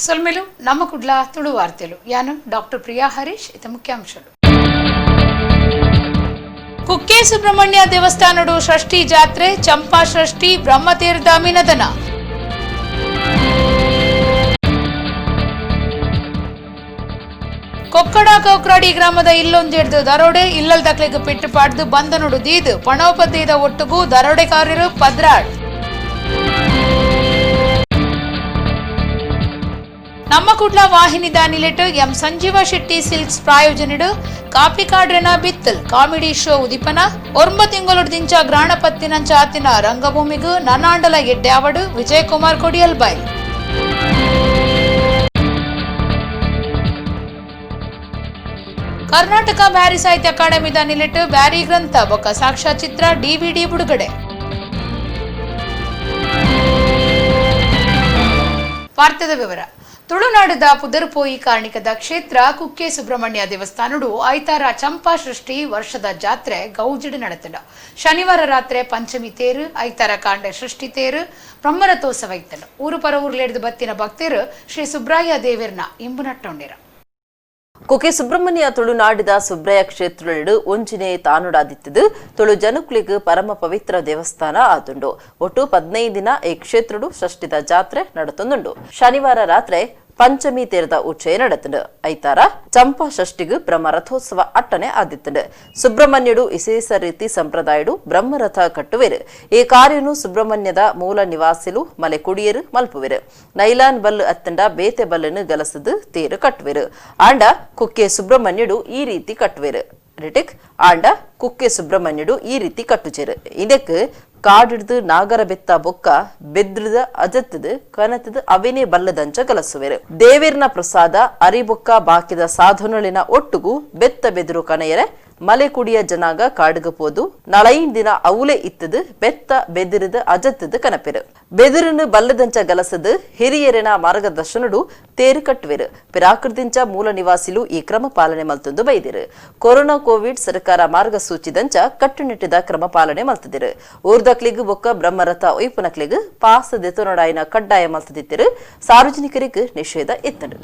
ಸೊಲ್ಮೆಲು ನಮ್ಮ ಕುಡ್ಲ ತುಳು ವಾರ್ತೆಲು. ಯಾನು ಡಾಕ್ಟರ್ ಪ್ರಿಯಾ ಹರೀಶ್. ಇತ ಮುಖ್ಯಾಂಶಗಳು. ಕುಕ್ಕೆ ಸುಬ್ರಹ್ಮಣ್ಯ ದೇವಸ್ಥಾನಡು ಷಷ್ಠಿ ಜಾತ್ರೆ, ಚಂಪಾ ಷಷ್ಠಿ, ಬ್ರಹ್ಮತೀರ್ಥ ಅಮಿನದನ. ಕೊಕ್ಕಡ ಕೌಕ್ರಾಡಿ ಗ್ರಾಮದ ಇಲ್ಲೊಂಜೆಡ್ದು ದರೋಡೆ, ಇಲ್ಲಲ್ ದಕ್ಲೆಗ್ ಪೆಟ್ಟು ಪಾಡ್ದು ಬಂಧನುಡು ದೀದು ಪಣೋಪದ್ದೀದ ಒಟ್ಟುಗು ದರೋಡೆಕಾರರು ಪದ್ರಾಡ್. ನಮ್ಮ ಕುಡ್ಲ ವಾಹಿನಿದ ನಿಲೆಟ್ ಎಂ ಸಂಜೀವ ಶೆಟ್ಟಿ ಸಿಲ್ಕ್ಸ್ ಪ್ರಾಯೋಜನೆಡು ಕಾಪಿಕಾಡ್ರೆನ ಬಿತ್ತಲ್ ಕಾಮಿಡಿ ಶೋ ಉದಿಪನ. 9 ತಿಂಗಳು ಗ್ರಾಣಪತ್ತಿನಂಚ ಆತಿನ ರಂಗಭೂಮಿಗು ನನ್ನಾಂಡಲ ಎಡ್ಡ್ಯಾವಡು ವಿಜಯಕುಮಾರ್ ಕೊಡಿಯಲ್ಬೈಲ್. ಕರ್ನಾಟಕ ಬ್ಯಾರಿ ಸಾಹಿತ್ಯ ಅಕಾಡೆಮಿದ ನಿಲೆಟ್ ಬ್ಯಾರಿ ಗ್ರಂಥ ಬೊಕ್ಕ ಸಾಕ್ಷ್ಯಚಿತ್ರ ಡಿವಿಡಿ ಬಿಡುಗಡೆ. ವಾರ್ತೆದ ವಿವರ. ತುಳುನಾಡದ ಪುದರ್ಪೋಯಿ ಕಾರ್ಣಿಕದ ಕ್ಷೇತ್ರ ಕುಕ್ಕೆ ಸುಬ್ರಹ್ಮಣ್ಯ ದೇವಸ್ಥಾನಡು ಐತಾರ ಚಂಪಾ ಸೃಷ್ಟಿ ವರ್ಷದ ಜಾತ್ರೆ ಗೌಜಿಡು ನಡೆತಂಡ. ಶನಿವಾರ ರಾತ್ರಿ ಪಂಚಮಿ ತೇರು, ಐತಾರ ಕಾಂಡೆ ಸೃಷ್ಟಿ ತೇರು ಬ್ರಹ್ಮರಥೋತ್ಸವ ಇತ್ತಂಡ. ಊರು ಪರ ಊರ್ಲೆಡ್ದು ಬತ್ತಿನ ಭಕ್ತರು ಶ್ರೀ ಸುಬ್ರಾಯ ದೇವಿರ್ನ ಇಂಬು ನಟ್ಟೊಂಡಿರ. ಕುಕ್ಕೆ ಸುಬ್ರಹ್ಮಣ್ಯ ತುಳುನಾಡಿದ ಸುಬ್ರಯ ಕ್ಷೇತ್ರಡು ಒಂಜಿನೇ ತಾನುಡಾದಿತ್ತದು ತುಳು ಜನಕುಲಿಗ್ ಪರಮ ಪವಿತ್ರ ದೇವಸ್ಥಾನ ಆತುಂಡು. ಒಟ್ಟು 15 ದಿನ ಈ ಕ್ಷೇತ್ರಡು ಷಷ್ಠಿದ ಜಾತ್ರೆ ನಡತೊಂದುಂಡು. ಶನಿವಾರ ರಾತ್ರಿ ಪಂಚಮಿ ತೇರದ ಉಚ್ಚಯ ನಡೆತಂಡು. ಐತಾರ ಚಂಪಾ ಷಷ್ಠಿಗ್ ಬ್ರಹ್ಮರಥೋತ್ಸವ ಅಟ್ಟನೆ ಆದಿತ್ತಂಡು. ಸುಬ್ರಹ್ಮಣ್ಯಡು ವಿಶೇಷ ರೀತಿ ಸಂಪ್ರದಾಯಡು ಬ್ರಹ್ಮರಥ ಕಟ್ಟುವೆರು. ಈ ಕಾರ್ಯನು ಸುಬ್ರಹ್ಮಣ್ಯದ ಮೂಲ ನಿವಾಸಿಲು ಮಲೆ ಕುಡಿಯರು ಮಲ್ಪುವೆರು. ನೈಲಾನ್ ಬಲ್ಲು ಅತ್ತಂಡ ಬೇತೆ ಬಲ್ಲನ್ನು ಗಲಸದು ತೇರು ಕಟ್ಟುವೆರು. ಆಂಡ ಕುಕ್ಕೆ ಸುಬ್ರಹ್ಮಣ್ಯಡು ಈ ರೀತಿ ಕಟ್ಟುವೆರು. ರಿಟಿಕ್ ಆಂಡ ಕುಕ್ಕೆ ಸುಬ್ರಹ್ಮಣ್ಯಡು ಈ ರೀತಿ ಕಟ್ಟುಚೇರು. ಇದಕ್ಕೆ ಕಾಡಿಡ್ದು ನಾಗರ ಬೆತ್ತ ಬೊಕ್ಕ ಬೆದ್ರದ ಅಜತ್ತದು ಕನತದ ಅವೇನೇ ಬಲ್ಲದಂಚ ಗಲಸುವೆರು. ದೇವೇರ್ನ ಪ್ರಸಾದ ಅರಿಬೊಕ್ಕ ಬಾಕಿದ ಸಾಧನಲಿನ ಒಟ್ಟುಗು ಬೆತ್ತ ಬೆದರು ಕನೆಯರೆ ಮಲೆ ಕುಡಿಯ ಜನಾಂಗ ಕಾಡುಗ ಪೋದು ನಳೈನ್ ದಿನ ಅವಲೆ ಇತ್ತದು ಬೆತ್ತ ಬೆದಿರದ ಅಜತ್ತದು ಕನಪೆರು. ಬೆದಿರನ್ನು ಬಲ್ಲದಂಚ ಗಲಸದು ಹಿರಿಯರಿನ ಮಾರ್ಗದರ್ಶನಡು ತೇರು ಕಟ್ಟುವೆರು. ಪಿರಾಕೃದಿಂಚ ಮೂಲ ನಿವಾಸಿಲು ಈ ಕ್ರಮ ಪಾಲನೆ ಮಲ್ತೊಂದು ಬೈದಿರು. ಕೊರೋನಾ ಕೋವಿಡ್ ಸರ್ಕಾರ ಮಾರ್ಗಸೂಚಿದಂಚ ಕಟ್ಟುನಿಟ್ಟಿದ ಕ್ರಮ ಪಾಲನೆ ಮಲ್ತದಿರು. ಊರ್ದಕ್ಲಿಗ್ ಬೊಕ್ಕ ಬ್ರಹ್ಮರಥ ಒಯ್ಪುನಕ್ಲಿಗ್ ಪಾಸ ದೆತೊನಡಾಯಿನ ಕಡ್ಡಾಯ ಮಲ್ತದಿತ್ತಿರು. ಸಾರ್ವಜನಿಕರಿಗೆ ನಿಷೇಧ ಇತ್ತಂಡು.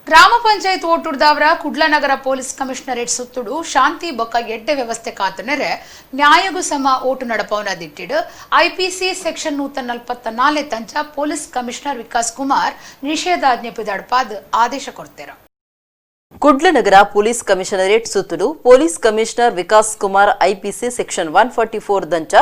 ಗ್ರಾಮ ಪಂಚಾಯತ್ ಓಟುಡ್ದಾವರ ಕುಡ್ಲ ನಗರ ಪೊಲೀಸ್ ಕಮಿಷನರೇಟ್ ಸುತ್ತುಡು ಶಾಂತಿ ಬೊಕ್ಕ ಎಡ್ಡೆ ವ್ಯವಸ್ಥೆ ಕಾತನೆರೆ ನ್ಯಾಯಗು ಸಮ ಓಟು ನಡಪವನ ದಿಟ್ಟಿಡು ಐಪಿಸಿ ಸೆಕ್ಷನ್ 144 ತಂಚ ಪೊಲೀಸ್ ಕಮಿಷನರ್ ವಿಕಾಸ್ ಕುಮಾರ್ ನಿಷೇಧಾಜ್ಞೆ ಪಿದಾಡ್ಪಾದ್ ಆದೇಶ ಕೊಡ್ತೇರ. ಕುಡ್ಲ ನಗರ ಪೊಲೀಸ್ ಕಮಿಷನರೇಟ್ ಸುತ್ತುಡು police commissioner Vikas Kumar IPC section 144 ದಂಚ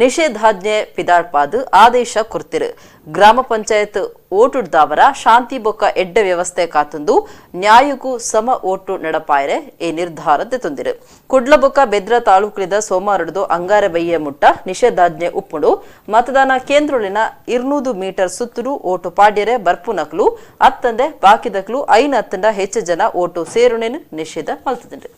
ನಿಷೇಧಾಜ್ಞೆ ಪಿದಾಡ್ಪಾದ್ ಆದೇಶ ಕೊರ್ತಿರು. ಗ್ರಾಮ ಪಂಚಾಯತ್ ಓಟುಡ್ದಾವರ ಶಾಂತಿ ಬೊಕ್ಕ ಎಡ್ಡೆ ವ್ಯವಸ್ಥೆ ಕಾತಂದು ನ್ಯಾಯಕ್ಕೂ ಸಮ ಓಟು ನಡಪಾಯರೆ ಈ ನಿರ್ಧಾರ ತಂದಿರು. ಕುಡ್ಲ ಬೊಕ್ಕ ಬೆದ್ರ ತಾಲೂಕಿದ ಸೋಮಾರಡ್ದು ಅಂಗಾರಬಯ್ಯ ಮುಟ್ಟ ನಿಷೇಧಾಜ್ಞೆ ಉಪ್ಪುಂಡು. ಮತದಾನ ಕೇಂದ್ರಲಿನ 200 ಮೀಟರ್ ಸುತ್ತಲು ಓಟು ಪಾಡ್ಯರೆ ಬರ್ಪುನಕ್ಲು ಅತ್ತಂದೆ ಬಾಕಿದಕ್ಲು 5 ಅತ್ತಂಡ ಹೆಚ್ಚು ಜನ ಓಟು ಸೇರುನೇನು ನಿಷೇಧ ಮಲ್ತದಂಡು.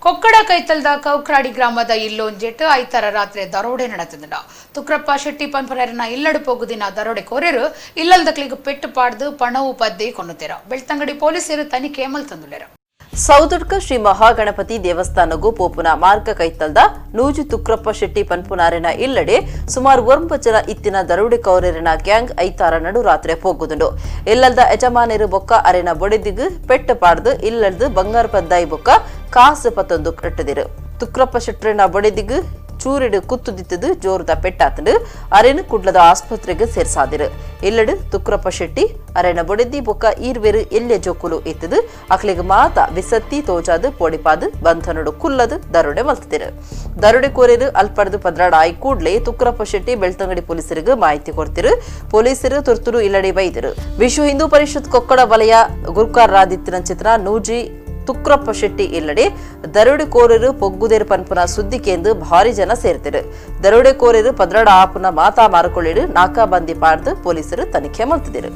ಕೊಕ್ಕಡ ಕೈತಲ್ದ ಕೌಕ್ರಾಡಿ ಗ್ರಾಮದ ಇಲ್ಲೊಂಜೆಟ್ ಐತಾರ ರಾತ್ರಿ ದರೋಡೆ ನಡೆತದ. ತುಕ್ರಪ್ಪ ಶೆಟ್ಟಿ ಪಂಪರನ ಇಲ್ಲಡು ಪೋಗುದಿನ ದರೋಡೆ ಕೋರೆರು ಇಲ್ಲಲ್ದಕ್ಲಿಗೆ ಪೆಟ್ಟು ಪಾಡ್ದು ಪಣವು ಪದ್ದೆ ಕೊಂಡುತ್ತೀರ. ಬೆಳ್ತಂಗಡಿ ಪೊಲೀಸರು ತನಿಖೆ ಮಲ್ತಂದುಳ್ಳರು. Southadka Shri Mahaganapati ದೇವಸ್ಥಾನಗೂ ಪೋಪುನ ಮಾರ್ಗ ಕೈತಲ್ದ ನೂಜು ತುಕ್ರಪ್ಪ ಶೆಟ್ಟಿ ಪನ್ಪುನಾರಿನ ಇಲ್ಲಡೆ ಸುಮಾರು 9 ಜನ ಇತ್ತಿನ ದರೋಡೆ ಕೌರರಿನ ಗ್ಯಾಂಗ್ ಐತಾರ ನಡು ರಾತ್ರಿ ಪೋಗುದುಂಡು. ಇಲ್ಲಲ್ದ ಯಜಮಾನರು ಬೊಕ್ಕ ಅರೆನ ಬೊಡೆದಿಗ್ ಪೆಟ್ಟ ಪಾಡ್ದು ಇಲ್ಲಲ್ದು ಬಂಗಾರ ಪದ್ದಾಯಿ ಬೊಕ್ಕ ಕಾಸು ಪತ್ತೊಂದು ಕಟ್ಟದಿರು. ತುಕ್ರಪ್ಪ ಶೆಟ್ಟರಿನ ಬೊಡೆದಿಗ್ ಚೂರಿಡು ಕುತ್ತುದಿತ್ತದು ಜೋರುದ ಪೆಟ್ಟಾತಂಡು ಅರೆನು ಕುಡ್ಲದ ಆಸ್ಪತ್ರೆಗೆ ಸೇರ್ಸಾದಿರು. ಇಲ್ಲಡು ತುಕ್ರಪ್ಪ ಶೆಟ್ಟಿ ಅರೆನ ಬೊಡೆದಿ ಬೊಕ್ಕ ಈರ್ವೆರು ಎಲ್ಲೆ ಜೋಕುಲು ಇತ್ತದು ಅಕ್ಲಿಗೆ ಮಾತ ವಿಸತ್ತಿ ತೋಜಾದು ಪೋಡಿಪಾದು ಬಂಧನಡು ಕುಲ್ಲದು ದರೋಡೆ ಮಲ್ತಿರು. ದರೋಡೆ ಕೋರಿರು ಅಲ್ಪಡ್ದು ಪದ್ರಾಡ ಆಯಿ ಕೂಡ್ಲೆ ತುಕ್ರಪ್ಪ ಶೆಟ್ಟಿ ಬೆಳ್ತಂಗಡಿ ಪೊಲೀಸರಿಗೆ ಮಾಹಿತಿ ಕೊಡ್ತಿರು. ಪೊಲೀಸರು ತುರ್ತುರು ಇಲ್ಲಡೆ ಬೈದರು. ವಿಶ್ವ ಹಿಂದೂ ಪರಿಷತ್ ಕೊಕ್ಕಡ ವಲಯ ಗುರ್ಕಾರರಾದಿತ್ತಿನ ಚಿತ್ರ ನೂಜಿ ತುಕ್ರಪ್ಪ ಶೆಟ್ಟಿ ಇಲ್ಲಡೆ ದರೋಡೆ ಕೋರರು ಪೊಗ್ಗುದೇರು ಪನ್ಪುನ ಸುದ್ದಿಕೆಂದು ಭಾರಿ ಜನ ಸೇರ್ತಿರು. ದರೋಡೆ ಕೋರರು ಪದ್ರಾಡ ಆಪುನ ಮಾತಾ ಮಾರುಕೊಳ್ಳಿಡು ನಾಕಾಬಂದಿ ಪಾಡ್ದು ಪೊಲೀಸರು ತನಿಖೆ ಮಲ್ತಿದ್ರು.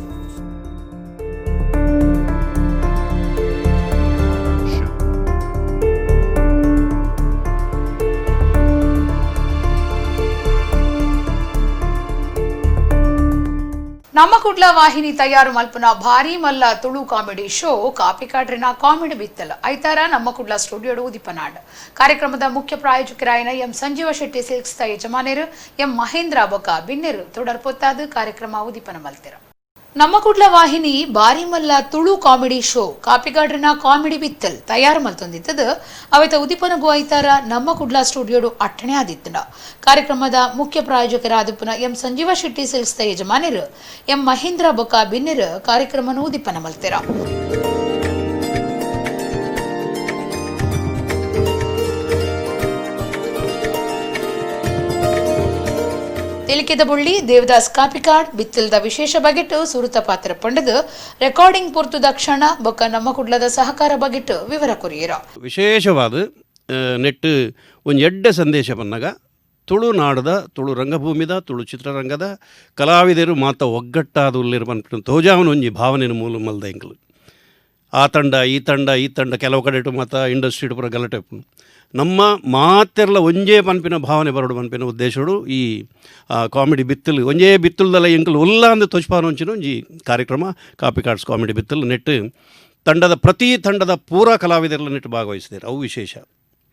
ನಮ್ಮ ಕುಡ್ಲ ವಾಹಿನಿ ತಯಾರು ಮಲ್ಪುನ ಭಾರಿ ಮಲ್ಲ ತುಳು ಕಾಮಿಡಿ ಶೋ ಕಾಪಿಕಾಡ್ರಿನ ಕಾಮಿಡಿ ಬಿತ್ತಲ ಐತಾರ ನಮ್ಮ ಕುಡ್ಲ ಸ್ಟುಡಿಯೋಡು ಉದಿಪನಾಡ್. ಕಾರ್ಯಕ್ರಮದ ಮುಖ್ಯ ಪ್ರಾಯೋಜಕರಾಯನ ಎಂ ಸಂಜೀವ ಶೆಟ್ಟಿ ಸಿಲ್ಕ್ಸ್ ಯಜಮಾನರು ಎಂ ಮಹೇಂದ್ರ ಬೊಕ ಬಿನ್ನೆರು ತೊಡರ್ಪೊತ್ತಾದ ಕಾರ್ಯಕ್ರಮ ಉದಿಪನ ಮಲ್ತಿರ. ನಮ್ಮ ಕುಡ್ಲ ವಾಹಿನಿ ಭಾರಿ ಮಲ್ಲ ತುಳು ಕಾಮಿಡಿ ಶೋ ಕಾಪಿಗಾಡ್ರಿನ ಕಾಮಿಡಿ ಬಿತ್ತಲ್ ತಯಾರು ಮಲ್ತೊಂದಿತ್ತದು ಅವೆತ ಉದಿಪನಗೂ ಐತಾರ ನಮ್ಮ ಕುಡ್ಲ ಸ್ಟುಡಿಯೋಡು ಅಟ್ಟಣೆ ಆದಿತ್ತನ. ಕಾರ್ಯಕ್ರಮದ ಮುಖ್ಯ ಪ್ರಾಯೋಜಕರಾದ ಎಂ ಸಂಜೀವ ಶೆಟ್ಟಿ ಸಿಲ್ಕ್ಸ್ ಯಜಮಾನರು ಎಂ ಮಹೇಂದ್ರ ಬೊಕ ಬಿನ್ನೆರು ಕಾರ್ಯಕ್ರಮನ ಉದಿಪನ ಮಲ್ತಿರ. ತೆಲಿಕೆದ ಬುಳ್ಳಿ ದೇವದಾಸ್ ಕಾಪಿಕಾಡ್ ಬಿತ್ತಲ್ದ ವಿಶೇಷ ಬಗೆಟ್ ಸುರುತ ಪಾತ್ರ ಪಂಡದು ರೆಕಾರ್ಡಿಂಗ್ ಪೂರ್ತುದ ಕ್ಷಣ ಬೊಕ್ಕ ನಮ್ಮ ಕುಡ್ಲದ ಸಹಕಾರ ಬಗೆಟ್ ವಿವರ ಕೊರಿಯರ. ವಿಶೇಷವಾದ ನೆಟ್ಟು ಒಂದು ಎಡ್ಡೆ ಸಂದೇಶ ಬಂದಾಗ ತುಳುನಾಡದ ತುಳು ರಂಗಭೂಮಿದ ತುಳು ಚಿತ್ರರಂಗದ ಕಲಾವಿದರು ಮಾತ ಒಗ್ಗಟ್ಟಾದ ಉಲ್ಲಿರು ತೋಜಾವನ ಒಂಜಿ ಭಾವನೆಯ ಮೂಲ ಮಲ್ದ ಎಂಕಲು. ಆ ತಂಡ ಈ ತಂಡ ಈ ತಂಡ ಕೆಲವು ಕಡೆ ಇಟ್ಟು ಮಾತ ಇಂಡಸ್ಟ್ರಿ ಪೂರ ಗಲಾಟೆ ನಮ್ಮ ಮಾತೆರ್ಲ ಒಂಜೇ ಪನ್ಪಿನ ಭಾವನೆ ಬರೋಡು ಪನ್ಪಿನ ಉದ್ದೇಶಡು ಈ ಕಾಮಿಡಿ ಬಿತ್ತಲು ಒಂಜೇ ಬಿತ್ತಲ್ದಲ್ಲ ಎಂಕಲು ಉಲ್ಲ ಅಂದು ತೊಚ್ಪಾನ ಒಂಚಿನ ಒಂಜಿ ಕಾರ್ಯಕ್ರಮ ಕಾಪಿಕಾಡ್ಸ್ ಕಾಮಿಡಿ ಬಿತ್ತಲು ನೆಟ್ಟು ತಂಡದ ಪ್ರತಿ ತಂಡದ ಪೂರಾ ಕಲಾವಿದರೆಲ್ಲ ನೆಟ್ಟು ಭಾಗವಹಿಸಿದ್ದಾರೆ. ಅವು ವಿಶೇಷ.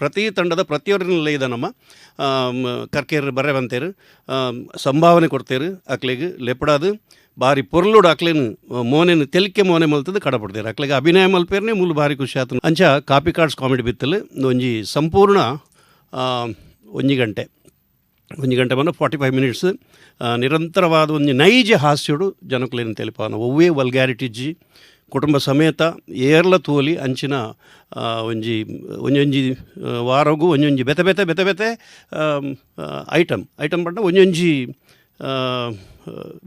ಪ್ರತಿ ತಂಡದ ಪ್ರತಿಯೊರನ್ನೆಲ್ಲ ಇದೆ ನಮ್ಮ ಕರ್ಕೇರು ಬರೆ ಬಂತೇರು ಸಂಭಾವನೆ ಕೊಡ್ತೇರು ಅಕ್ಲೆಗ್ ಲೆಪಡಾದು ಬಾರಿ ಪೊರ್ಲುಡು ಅಕ್ಲೇನು ಮೋನೆನು ತೆಲಿಕೆ ಮೋನೆ ಮಲ್ತದ್ದು ಕಡಪಡ್ತೇರು ಅಕ್ಲೆಗೆ ಅಭಿನಯ ಮಲ್ಪೇರ್ನೆ ಮೂಲು ಭಾರಿ ಖುಷಿ ಆತನು. ಅಂಚ ಕಾಪಿಕಾಡ್ಸ್ ಕಾಮಿಡಿ ಬಿತ್ತಲು ಒಂಜಿ ಸಂಪೂರ್ಣ ಒಂಜಿ ಗಂಟೆ ಒಂಜಿ ಗಂಟೆ ಬಂದು 45 ಮಿನಿಟ್ಸ್ ನಿರಂತರವಾದ ಒಂಜಿ ನೈಜ ಹಾಸ್ಯಡು ಜನಕುಲೇನು ತೆಲಿಪಾನ ಒವ್ವೇ ವಲ್ಗ್ಯಾರಿಟಿ ಕುಟುಂಬ ಸಮೇತ ಏರ್ಲ ತೋಲಿ ಅಂಚಿನ ಒಂಜಿ ಒಂಜೊಂಜಿ ವಾರಗು ಒಂಜೊಂಜಿ ಬೆತೆ ಬೆತೆ ಬೆತೆ ಬೆತೆ ಐಟಮ್ ಐಟಮ್ ಪಂಡ ಒಂಜೊಂಜಿ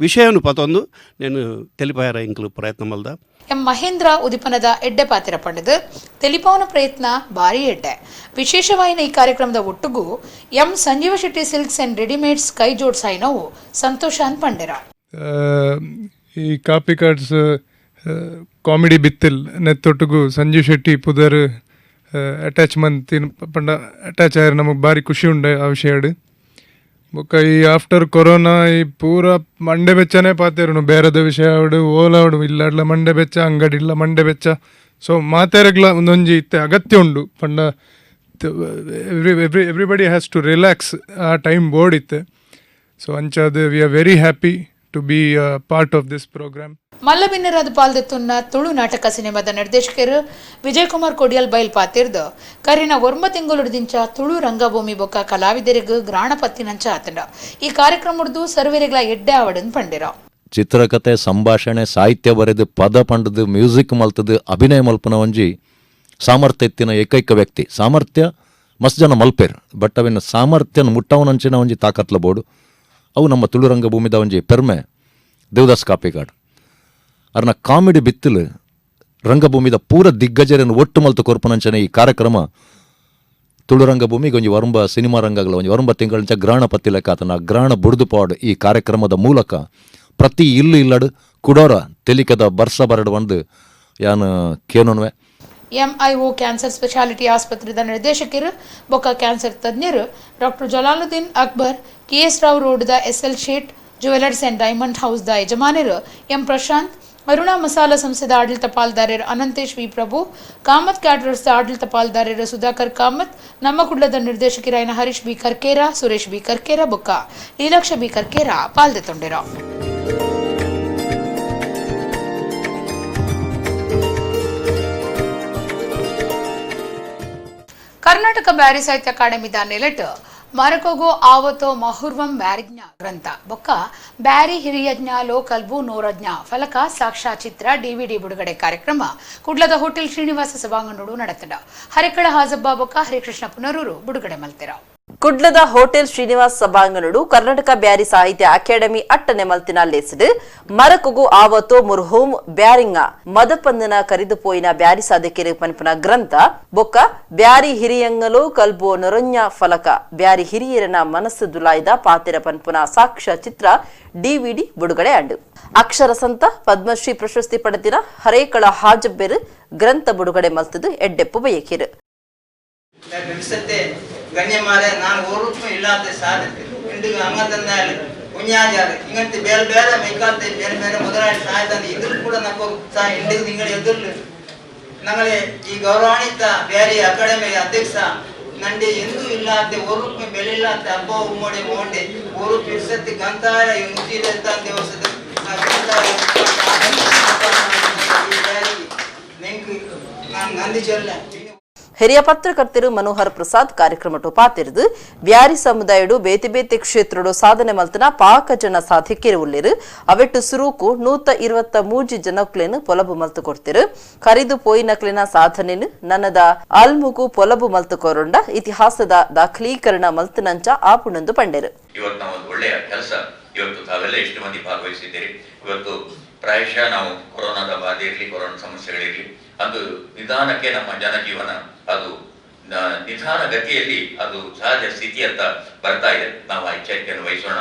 ವಿಷಯನು ಪತೊಂದು నేను తెలిపాರ ಇಂಕ್ಲು ಪ್ರಯತ್ನ ಮಲ್ದ. ಎಂ ಮಹೇಂದ್ರ ಉದಿಪನದ ಎಡ್ಡೆ ಪಾತ್ರ ಪಡೆದು ತೆಲಿಪಾವನ ಪ್ರಯತ್ನ ಭಾರಿ ಎಡ್ಡೆ. ವಿಶೇಷವಾಯಿನ ಈ ಕಾರ್ಯಕ್ರಮದ ಒಟ್ಟುಗು M Sanjeeva Shetty silks and readymades ಕೈ ಜೋಡ್ಸಾಯಿನವು ಸಂತೋಷ ಅನ್ ಪಂಡೆರ. ಈ ಕಾಪಿಕಾಡ್ಸ್ ಕಾಮಿಡಿ ಬಿತ್ತಿಲ್ ನೆತ್ತೊಟ್ಟುಗು ಸಂಜೀವ್ ಶೆಟ್ಟಿ ಪುದರ್ ಅಟ್ಯಾಚ್ ಮಂತಿನ ಪಂಡ ಅಟ್ಯಾಚ್ ಆಯ್ರೆ ನಮಗೆ ಭಾರಿ ಖುಷಿ ಉಂಡೆ ಆ ವಿಷಯಡು. ಬೊಕ್ಕ ಈ ಆಫ್ಟರ್ ಕೊರೋನಾ ಈ ಪೂರ ಮಂಡೆ ಬೆಚ್ಚನೇ ಪಾತೆರುನು ಬೇರೆದ ವಿಷಯ ಅವಡು ಓಲಾವಡು ಇಲ್ಲಾಡ್ಲ ಮಂಡೆ ಬೆಚ್ಚ ಅಂಗಡಿ ಇಲ್ಲ ಮಂಡೆ ಬೆಚ್ಚ. ಸೊ ಮಾತೆರಗ್ಲ ಒಂದೊಂಜಿ ಇತ್ತೆ ಅಗತ್ಯ ಉಂಡು ಪಂಡ every every everybody has to relax ಆ ಟೈಮ್ ಬೋರ್ಡ್ ಇತ್ತೆ. ಸೊ ಅಂಚಾದ we are very happy to be part of this programme. ಮಲ್ಲಬಿನ್ನರಾದ ಪಾಲ್ದೆತ್ತುನ್ನ Tulu ನಾಟಕ ಸಿನಿಮಾದ ನಿರ್ದೇಶಕರು ವಿಜಯಕುಮಾರ್ ಕೊಡಿಯಲ್ ಬೈಲ್ ಪಾತಿರ್ದು ಕರಿನ 9 ತಿಂಗಳುದಿಂಚ ತುಳು ರಂಗಭೂಮಿ ಬೊಕ್ಕ ಕಲಾವಿದರಿಗೂ ಗ್ರಾಣಪತ್ತಿನಂಚ ಆತಂಡ. ಈ ಕಾರ್ಯಕ್ರಮದ್ದು ಸರ್ವೆರೆಗಳ ಎಡ್ಡೆ ಆವಡನ್ ಪಂಡಿರ. ಚಿತ್ರಕಥೆ ಸಂಭಾಷಣೆ ಸಾಹಿತ್ಯ ಬರೆದು ಪದ ಪಂಡದು ಮ್ಯೂಸಿಕ್ ಮಲ್ತದು ಅಭಿನಯ ಮಲ್ಪನ ಒಂಜಿ ಸಾಮರ್ಥ್ಯ ಎತ್ತಿನ ಏಕೈಕ ವ್ಯಕ್ತಿ. ಸಾಮರ್ಥ್ಯ ಮಸ್ತ್ ಜನ ಮಲ್ಪೇರ್ ಬಟ್ ಅವಿನ ಸಾಮರ್ಥ್ಯನ ಮುಟ್ಟವನಂಚಿನ ಒಂಜಿ ತಾಕತ್ಲ ಬೋಡು ಅವು ನಮ್ಮ ತುಳು ರಂಗಭೂಮಿದ ಒಂಜಿ ಪೆರ್ಮೆ ದೇವದಾಸ್ ಕಾಪಿಕಾಡ್. ಅರ್ನ ಕಾಮಿಡಿ ಬಿತ್ತಲು ರಂಗಭೂಮಿದ ಪೂರ ದಿಗ್ಗಜರನ್ನು ಒಟ್ಟು ಮಲ್ತು ಕೊರ್ಪನಂಚನೆ ಈ ಕಾರ್ಯಕ್ರಮ ತುಳು ರಂಗಭೂಮಿಗೆ ಒಂಜಿ ವರಂಬ ಸಿನಿಮಾ ರಂಗಗಳ ಒಂಜಿ ವರಂಬ ತಿಂಗಳಂಚ ಗ್ರಹಣ ಪತ್ತಿ ಲೆಕ್ಕ ಆತನ ಗ್ರಹಣ ಬುಡ್ದು ಪಾಡು ಈ ಕಾರ್ಯಕ್ರಮದ ಮೂಲಕ ಪ್ರತಿ ಇಲ್ಲು ಇಲ್ಲಡು ಕುಡೋರ ತೆಲಿಕದ ಬರ್ಸ ಬರಡು ಒಂದು ಯಾನು ಕೇನೋನ್ವೆ. MIO cancer speciality ಆಸ್ಪತ್ರೆದ ನಿರ್ದೇಶಕರು ಬೊಕ್ಕ ಕ್ಯಾನ್ಸರ್ ತಜ್ಞರು doctor Jalaluddin Akbar, KS Rao ರೋಡ್ದ SL Shet jewellers and diamond ಹೌಸ್ದ ಯಜಮಾನರು ಎಂ ಪ್ರಶಾಂತ್, ಅರುಣಾ ಮಸಾಲ ಸಂಸ್ಥೆದ ಆಡಳಿತ ಪಾಲ್ದಾರರು ಅನಂತೇಶ್ ವಿ ಪ್ರಭು, ಕಾಮತ್ ಕ್ಯಾಟರರ್ಸ್ ಆಡಳಿತ ಪಾಲ್ದಾರರು ಸುಧಾಕರ್ ಕಾಮತ್, ನಮ್ಮ ಕುಡ್ಲದ ನಿರ್ದೇಶಕರಾಯನ ಹರೀಶ್ ಬಿ ಕರ್ಕೇರ, ಸುರೇಶ್ ಬಿ ಕರ್ಕೇರ ಬೊಕ್ಕ ಲೀಲಾಕ್ಷ ಬಿ ಕರ್ಕೇರ ಪಾಲ್ದೆತೊಂಡಿರು. ಕರ್ನಾಟಕ ಬ್ಯಾರಿ ಸಾಹಿತ್ಯ ಅಕಾಡೆಮಿದ ನೆಲೆಟ್ ಮರಕೋಗೋ ಆವತೋ ಮಹುರ್ವಂ ಬ್ಯಾರಿಜ್ಞ ಗ್ರಂಥ ಬೊಕ್ಕ ಬ್ಯಾರಿ ಹಿರಿಯಜ್ಞ ಲೋಕಲ್ಬು ನೋರಜ್ಞ ಫಲಕ ಸಾಕ್ಷ್ಯಚಿತ್ರ ಡಿವಿಡಿ ಬಿಡುಗಡೆ ಕಾರ್ಯಕ್ರಮ ಕುಡ್ಲದ ಹೋಟೆಲ್ ಶ್ರೀನಿವಾಸ ಸಭಾಂಗಣೋಡು ನಡೆತದ. ಹರಿಕಳ ಹಾಜಬ್ಬ ಬೊಕ್ಕ ಹರಿಕೃಷ್ಣ ಪುನರೂರು ಬಿಡುಗಡೆ ಮಲ್ತಿರ. ಕುಡ್ಲದ ಹೋಟೆಲ್ ಶ್ರೀನಿವಾಸ್ ಸಭಾಂಗಣಡು ಕರ್ನಾಟಕ ಬ್ಯಾರಿ ಸಾಹಿತ್ಯ ಅಕಾಡೆಮಿ ಅಟ್ಟನೆ ಮಲ್ತಿನ ಲೇಸಿಡು ಮರಕುಗು ಆವತ್ತೋ ಮುರ್ಹೋಮ್ ಬ್ಯಾರಿಂಗ ಮದಪಂದನ ಕರಿದು ಪೋಯಿನ ಬ್ಯಾರಿ ಸಾಧಕಿರು ಪನ್ಪುನ ಗ್ರಂಥ ಬೊಕ್ಕ ಬ್ಯಾರಿ ಹಿರಿಯಂಗಲೋ ಕಲ್ಬೋ ನೊರೊഞ്ഞ ಫಲಕ ಬ್ಯಾರಿ ಹಿರಿಯರನ ಮನಸ್ಸು ದುಲಾಯ್ದ ಪಾತಿರ ಪನ್ಪುನ ಸಾಕ್ಷ್ಯ ಚಿತ್ರ ಡಿವಿಡಿ ಬಿಡುಗಡೆ ಅಂಡು. ಅಕ್ಷರ ಸಂತ ಪದ್ಮಶ್ರೀ ಪ್ರಶಸ್ತಿ ಪಡೆದಿನ ಹರೇಕಳ ಹಾಜಬ್ಬೆರು ಗ್ರಂಥ ಬಿಡುಗಡೆ ಮಲ್ತದು ಎಡ್ಡೆಪ್ಪು ಬಯಕಿರು. ಗಣ್ಯಮಾರೆ ನಾನು ಒರುಪ್ಪು ಇಲ್ಲಾತ ಸಾಧನೆ ಇಂಡಿಗೆ ಅಂಗ ತಂದಾಲಿ ಕುഞ്ഞാಜಾರು ഇങ്ങനത്തെ ಬೇರೆ ಬೇರೆ ಮೈಕಾಲ್ತೆ ಬೇರೆ ಬೇರೆ ಮೊದಲಾಳಿ ಸಹಾಯತಂದು ಇದ್ರು ಕೂಡ ನಕ್ಕು ಸಹ ಇಂಡಿಗೆ നിങ്ങൾ ಎದುರ್ಲು ഞങ്ങളെ ಈ ಗೌರವಾನ್ವಿತ ಬ್ಯಾರಿ ಅಕಾಡೆಮಿ ಅಧ್ಯಕ್ಷ ನಂಡಿ ಎಂದೂ ಇಲ್ಲಾತೆ ಒರುಪ್ಪು ಬೆಲೆ ಇಲ್ಲಾತೆ ಹಬ್ಬ ಉಮ್ಮಡಿ ಮೋಂಡೆ ಒರು ಪಿರ್ಸತ್ತಿ ಗಂತಾರ ಮುತ್ತಿದಂತ ದೇವಸ್ಥಾನ ನಾನು ನಂದಿ ಚೊಲ್ಲ. ಹಿರಿಯ ಪತ್ರಕರ್ತರು ಮನೋಹರ್ ಪ್ರಸಾದ್ ಕಾರ್ಯಕ್ರಮ ಪಾತಿರಿದು ಬ್ಯಾರಿ ಸಮುದಾಯಡು ಬೇತೆ ಬೇತೆ ಕ್ಷೇತ್ರಡು ಸಾಧನೆ ಮಲ್ತನ ಪಾಕ ಜನ ಸಾಧಕಿರು ಉಲ್ಲೇರು ಅವೆಟ್ಟು ಸುರೂಕು 123 ಜನಕ್ಲೇನು ಪೊಲಬು ಮಲ್ತು ಕೊಡ್ತಿರು. ಕರಿದು ಪೋಯಿನಕ್ಲಿನ ಸಾಧನೆನು ನನ್ನದ ಅಲ್ಮುಗು ಪೊಲಬು ಮಲ್ತು ಕೊರೊಂಡ ಇತಿಹಾಸದ ದಾಖಲೀಕರಣ ಮಲ್ತನಂಚ ಆಪುಣಂದು ಪಂಡೆರು. ಇವತ್ತು ನಾವು ಒಂದು ಒಳ್ಳೆಯ ಕೆಲಸ ಇವತ್ತು ತಾವೆಲ್ಲ ಎಷ್ಟು ಮಂದಿ ಭಾಗವಹಿಸಿದ್ದೀರಿ. ಇವತ್ತು ಪ್ರಾಯಶಃ ನಾವು ಕೊರೋನಾದ ಬಾಧೆ ಇರಲಿ, ಕೊರೋನಾ ಸಮಸ್ಯೆಗಳಿರಲಿ, ಅದು ನಿಧಾನಕ್ಕೆ ನಮ್ಮ ಜನಜೀವನ ಅದು ನಿಧಾನ ಗತಿಯಲ್ಲಿ ಅದು ಸಹಜ ಸ್ಥಿತಿಯತ್ತ ಬರ್ತಾ ಇದೆ. ನಾವು ಆ ಎಚ್ಚರಿಕೆಯನ್ನು ವಹಿಸೋಣ.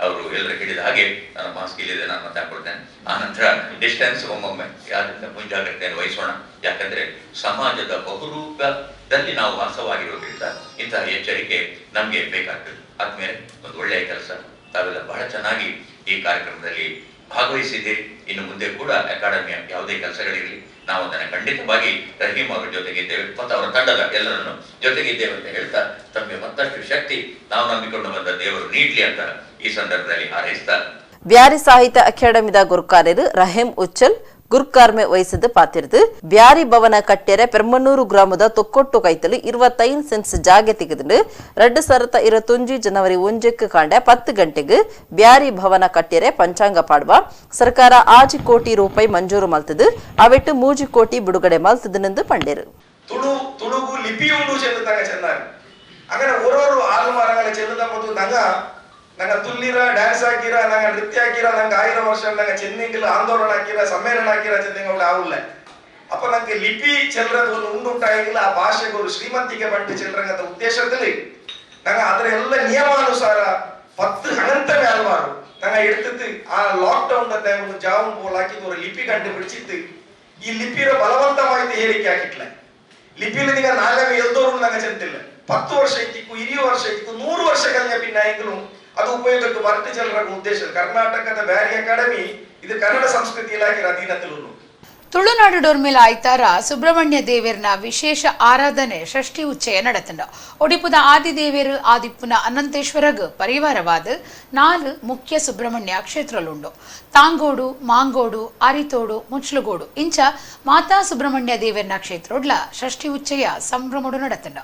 ಅವರು ಎಲ್ಲರೂ ಹೇಳಿದ ಹಾಗೆ ನಾನು ಮಾಸ್ಕ್ ಇಲ್ಲಿದೆ, ನಾನು ಮತ್ತೆ ಹಾಕೊಳ್ತೇನೆ. ಆ ನಂತರ ಡಿಸ್ಟೆನ್ಸ್ ಒಮ್ಮೊಮ್ಮೆ ಯಾರಿಂದ ಮುಂಜಾಗ್ರತೆಯನ್ನು ವಹಿಸೋಣ. ಯಾಕಂದ್ರೆ ಸಮಾಜದ ಬಹುರೂಪದಲ್ಲಿ ನಾವು ವಾಸವಾಗಿರೋದ್ರಿಂದ ಇಂತಹ ಎಚ್ಚರಿಕೆ ನಮಗೆ ಬೇಕಾಗ್ತದೆ. ಆದ್ಮೇಲೆ ಒಂದು ಒಳ್ಳೆಯ ಕೆಲಸ, ತಾವೆಲ್ಲ ಬಹಳ ಚೆನ್ನಾಗಿ ಈ ಕಾರ್ಯಕ್ರಮದಲ್ಲಿ ಭಾಗವಹಿಸಿದ್ದೀರಿ. ಇನ್ನು ಮುಂದೆ ಕೂಡ ಅಕಾಡೆಮಿಯ ಯಾವುದೇ ಕೆಲಸಗಳಿರಲಿ ನಾವು ಅದನ್ನು ಖಂಡಿತವಾಗಿ ರಹೀಂ ಅವರ ಜೊತೆಗಿದ್ದೇವೆ ಮತ್ತು ಅವರ ತಂಡದ ಎಲ್ಲರನ್ನು ಜೊತೆಗಿದ್ದೇವೆ ಅಂತ ಹೇಳ್ತಾ ತಮಗೆ ಮತ್ತಷ್ಟು ಶಕ್ತಿ ನಾವು ನಂಬಿಕೊಂಡು ಬಂದ ದೇವರು ನೀಡಲಿ ಅಂತ ಈ ಸಂದರ್ಭದಲ್ಲಿ ಹಾರೈಸ್ತಾ. ಬ್ಯಾರಿ ಸಾಹಿತ್ಯ ಅಕಾಡೆಮಿದ ಗುರುಕಾರ್ಯರು ರಹೀಂ ಉಚ್ಚಲ್ ಗುರ್ಕಾರ್ಮೆ ವಹಿಸಿದ ಪಾತಿರ್ದು ಬ್ಯಾರಿ ಭವನ ಕಟ್ಟೆರೆ ಪೆರ್ಮನ್ನೂರು ಗ್ರಾಮದ ತೊಕ್ಕೊಟ್ಟು ಕೈತಲು 25 ಸೆನ್ಸ್ ಜಾಗೆ ತೆಗೆದು 2021 ಜನವರಿ 1 ಕಾಂಡೆ 10 ಗಂಟೆಗೆ ಬ್ಯಾರಿ ಭವನ ಕಟ್ಟೆರೆ ಪಂಚಾಂಗ ಪಾಡುವ ಸರ್ಕಾರ 6 ಕೋಟಿ ರೂಪಾಯಿ ಮಂಜೂರು ಮಲ್ತದು ಅವೆಟ್ಟು 3 ಕೋಟಿ ಬಿಡುಗಡೆ ಮಲ್ತದನೆಂದು ಪಂಡೇರು. ತುಳು ತುಳುಗು ಲಿಪಿ ಉಂಡು ಚೆಲ್ಲುತ್ತಾಗ ಚೆನ್ನಾಗಿ അങ്ങനെ ഓരോരോ ആൾമാരങ്ങളെ ചെല്ലുന്ന ನಂಗ ನಂಗ ತುಲ್ಲಿರ ಡ್ಯಾನ್ಸ್ ಹಾಕಿರ ನಂಗ ನೃತ್ಯ ಹಾಕಿರ ನಂಗೆ 1000 ವರ್ಷ ನಂಗೆ ಚೆನ್ನಿಂಗಿಲ್ಲ ಆಂದೋಲನ ಹಾಕಿರ ಸಮ್ಮೇಳನ ಹಾಕಿರ ಚೆನ್ನಿಂಗ ಅವಳು ಆವುಲ್ಲ. ಅಪ್ಪ ನಂಗೆ ಲಿಪಿ ಚೆಲ್ಲறது ಒಂದು ಉಂಡುಂಟಾಗಿಲ್ಲ ಆ ಭಾಷೆಗೆ ಒಂದು ಶ್ರೀಮಂತಿಕೆ ಬಂಟು ಚೆಲ್ಲರಂಗಂತ ಉದ್ದೇಶದಲ್ಲಿ ನಂಗೆ ಅದರ ಎಲ್ಲ ನಿಯಮಾನುಸಾರ 10 ಹಣಂತವೇ ಆಲ್ವಾರು ನಂಗೆ எடுத்துட்டு ಆ ಲಾಕ್ಡೌನ್ ಒಂದು ಜಾವು ಬೋಲ್ ಹಾಕಿದ್ದು ஒரு ಲಿಪಿ ಕಂಡುபிடிச்சிட்டு ಈ ಲಿಪಿರ ಬಲವಂತವಾಯ್ತು ಹೇಳಿಕೆ ಹಾಕಿಟ್ಲೆ. ಲಿಪಿಲಿ ನಿಗ ನಾಲ್ವೇ ಎಲ್ದೋರು ನಂಗೆ ಚೆಂತಿಲ್ಲ. 10 ವರ್ಷ ಇತ್ತಿಕ್ಕು 20 ವರ್ಷ ಇತ್ತಿಕ್ಕು 100 ವರ್ಷ ಕಲ್ಯ ಪಿನ್ನಾಯಿಗಳು ಅದು ಉಪಯೋಗಕ್ಕೆ ಬರ್ತಿ ಜನರ ಉದ್ದೇಶ. ಕರ್ನಾಟಕದ ಬ್ಯಾರಿ ಅಕಾಡೆಮಿ ಇದು ಕನ್ನಡ ಸಂಸ್ಕೃತಿ ಇಲಾಖೆ ಅಧೀನದಲ್ಲೂ. ತುಳುನಾಡು ಡೋರ್ಮೇಲ ಆಯ್ತಾರ ಸುಬ್ರಹ್ಮಣ್ಯ ದೇವೇರ್ನ ವಿಶೇಷ ಆರಾಧನೆ ಷಷ್ಠಿ ಉಚ್ಚಯ நடத்துಂಡ. ಒಡಿಪುದ ಆದಿದೇವೇರು ಆದಿಪ್ಪುನ ಅನಂತೇಶ್ವರಗ್ ಪರಿವಾರವಾದ 4 ಮುಖ್ಯ ಸುಬ್ರಹ್ಮಣ್ಯ ಕ್ಷೇತ್ರಲುಂಡು. ತಾಂಗೋಡು, ಮಾಂಗೋಡು, ಅರಿತೋಡು, ಮುಚ್ಲುಗೋಡು ಇಂಚ ಮಾತಾ ಸುಬ್ರಹ್ಮಣ್ಯ ದೇವೇರ್ನ ಕ್ಷೇತ್ರೋಡ್ಲ ಷಷ್ಠಿ ಉಚ್ಚಯ ಸಂಭ್ರಮಡು நடத்துಂಡ.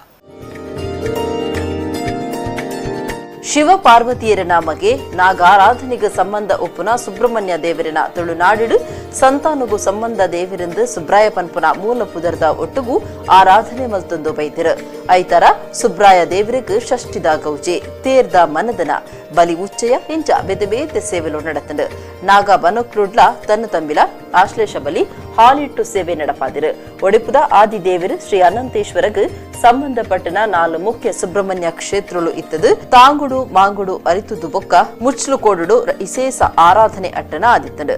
ಶಿವ ಪಾರ್ವತಿಯರನ ಮಗೆ ನಾಗಾರಾಧನೆಗೆ ಸಂಬಂಧ ಒಪ್ಪುನ ಸುಬ್ರಹ್ಮಣ್ಯ ದೇವರಿನ ತುಳುನಾಡು ಸಂತಾನಗು ಸಂಬಂಧ ದೇವರೆಂದು ಸುಬ್ರಾಯ ಪನ್ಪುನ ಮೂಲ ಪುದರ್ದ ಒಟ್ಟುಗು ಆರಾಧನೆ ಮಲ್ತೊಂದು ಬೈದಿರು. ಐತರ ಸುಬ್ರಾಯ ದೇವರಿಗೆ ಷಷ್ಠಿದ ಗೌಜೆ ತೇರ್ದ ಮನದನ ಬಲಿ ಉಚ್ಚಯ ಇಂಚ ಬೇತೆ ಬೇತೆ ಸೇವೆಲು ನಡತಂಡು. ನಾಗ ಬನಕ್ಲುಡ್ಲ ತನ್ನ ತಂಬಿಲ ಆಶ್ಲೇಷ ಬಲಿ ಹಾಲಿಟ್ಟು ಸೇವೆ ನಡಪಾದಿರು. ಒಡಿಪುದ ಆದಿದೇವರು ಶ್ರೀ ಅನಂತೇಶ್ವರಗ್ ಸಂಬಂಧಪಟ್ಟನ 4 ಮುಖ್ಯ ಸುಬ್ರಹ್ಮಣ್ಯ ಕ್ಷೇತ್ರಲು ಇತ್ತದು. ತಾಂಗುಡು ಮಾಂಗುಡು ಅರಿತುದು ಬೊಕ್ಕ ಮುಚ್ಲು ಕೋಡುಡು ಇಸೇಸ ಆರಾಧನೆ ಅಟ್ಟನ ಆದಿತ್ತದು.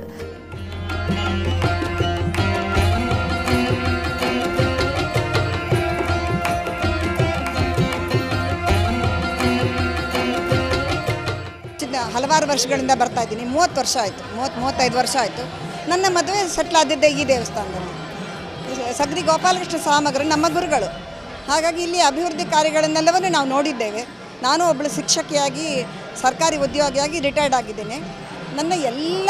ಹಲವಾರು ವರ್ಷಗಳಿಂದ ಬರ್ತಾ ಇದ್ದೀನಿ. 30 ವರ್ಷ ಆಯಿತು, 30-35 ವರ್ಷ ಆಯಿತು. ನನ್ನ ಮದುವೆ ಸೆಟ್ಲಾದಿದ್ದೆ ಈ ದೇವಸ್ಥಾನದಲ್ಲಿ. ಸಗ್ರಿ ಗೋಪಾಲಕೃಷ್ಣ ಸಾಮಗರು ನಮ್ಮ ಗುರುಗಳು. ಹಾಗಾಗಿ ಇಲ್ಲಿ ಅಭಿವೃದ್ಧಿ ಕಾರ್ಯಗಳನ್ನೆಲ್ಲವನ್ನು ನಾವು ನೋಡಿದ್ದೇವೆ. ನಾನು ಒಬ್ಬಳು ಶಿಕ್ಷಕಿಯಾಗಿ, ಸರ್ಕಾರಿ ಉದ್ಯೋಗಿಯಾಗಿ ರಿಟೈರ್ಡ್ ಆಗಿದ್ದೇನೆ. ನನ್ನ ಎಲ್ಲ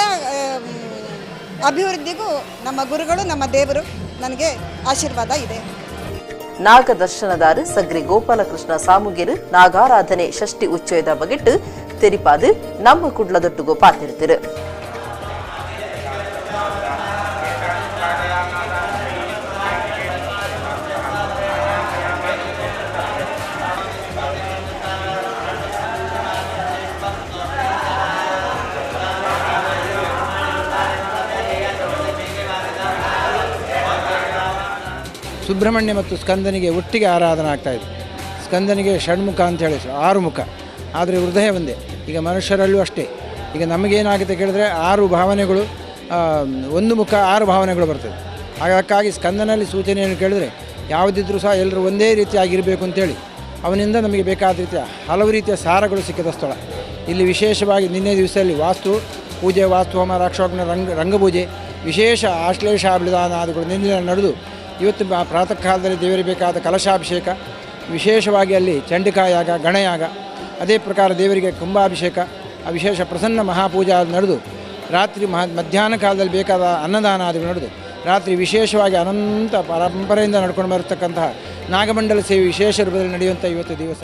ಅಭಿವೃದ್ಧಿಗೂ ನಮ್ಮ ಗುರುಗಳು, ನಮ್ಮ ದೇವರು ನನಗೆ ಆಶೀರ್ವಾದ ಇದೆ. ನಾಗದರ್ಶನದಾರು ಸಗ್ರಿ ಗೋಪಾಲಕೃಷ್ಣ ಸಾಮುಗೇರು ನಾಗಾರಾಧನೆ ಷಷ್ಠಿ ಉಚ್ಚಯದ ಬಗೆಟ್ಟು ತೆರಿಪಾದು ನಮ್ಮ ಕುಡ್ಲದೊಟ್ಟಿಗೂ ಪಾತಿರ್ತಿರು. ಸುಬ್ರಹ್ಮಣ್ಯ ಮತ್ತು ಸ್ಕಂದನಿಗೆ ಒಟ್ಟಿಗೆ ಆರಾಧನೆ ಆಗ್ತಾಯಿದೆ. ಸ್ಕಂದನಿಗೆ ಷಣ್ಮುಖ ಅಂತ ಹೇಳಿ 6 ಮುಖ, ಆದರೆ ಹೃದಯ ಒಂದೇ. ಈಗ ಮನುಷ್ಯರಲ್ಲೂ ಅಷ್ಟೇ. ಈಗ ನಮಗೇನಾಗುತ್ತೆ ಕೇಳಿದ್ರೆ 6 ಭಾವನೆಗಳು, ಒಂದು ಮುಖ 6 ಭಾವನೆಗಳು ಬರ್ತದೆ. ಹಾಗಾಗಿ ಸ್ಕಂದನಲ್ಲಿ ಸೂಚನೆಯನ್ನು ಕೇಳಿದ್ರೆ ಯಾವುದಿದ್ರೂ ಸಹ ಎಲ್ಲರೂ ಒಂದೇ ರೀತಿಯಾಗಿರಬೇಕು ಅಂತೇಳಿ ಅವನಿಂದ ನಮಗೆ ಬೇಕಾದ ರೀತಿಯ ಹಲವು ರೀತಿಯ ಸಾರಗಳು ಸಿಕ್ಕಿದ ಸ್ಥಳ ಇಲ್ಲಿ. ವಿಶೇಷವಾಗಿ ನಿನ್ನೆ ದಿವಸದಲ್ಲಿ ವಾಸ್ತು ಪೂಜೆ, ವಾಸ್ತು ಹೋಮ, ರಾಕ್ಷೋಗ್ನ ರಂಗಪೂಜೆ, ವಿಶೇಷ ಆಶ್ಲೇಷಾಭಿಧಾನಾದಿಗಳು ನಿನ್ನೆ ನಡೆದು ಇವತ್ತು ಪ್ರಾತಃ ಕಾಲದಲ್ಲಿ ದೇವರಿಗೆ ಬೇಕಾದ ಕಲಶಾಭಿಷೇಕ, ವಿಶೇಷವಾಗಿ ಅಲ್ಲಿ ಚಂಡಿಕಾಯಾಗ, ಗಣಯಾಗ, ಅದೇ ಪ್ರಕಾರ ದೇವರಿಗೆ ಕುಂಭಾಭಿಷೇಕ, ಆ ವಿಶೇಷ ಪ್ರಸನ್ನ ಮಹಾಪೂಜಾ ನಡೆದು ರಾತ್ರಿ ಮಧ್ಯಾಹ್ನ ಕಾಲದಲ್ಲಿ ಬೇಕಾದ ಅನ್ನದಾನಾದಿಗಳು ನಡೆದು ರಾತ್ರಿ ವಿಶೇಷವಾಗಿ ಅನಂತ ಪರಂಪರೆಯಿಂದ ನಡ್ಕೊಂಡು ಬರತಕ್ಕಂತಹ ನಾಗಮಂಡಲ ಸೇವೆ ವಿಶೇಷ ರೂಪದಲ್ಲಿ ನಡೆಯುವಂಥ ಇವತ್ತು ದಿವಸ.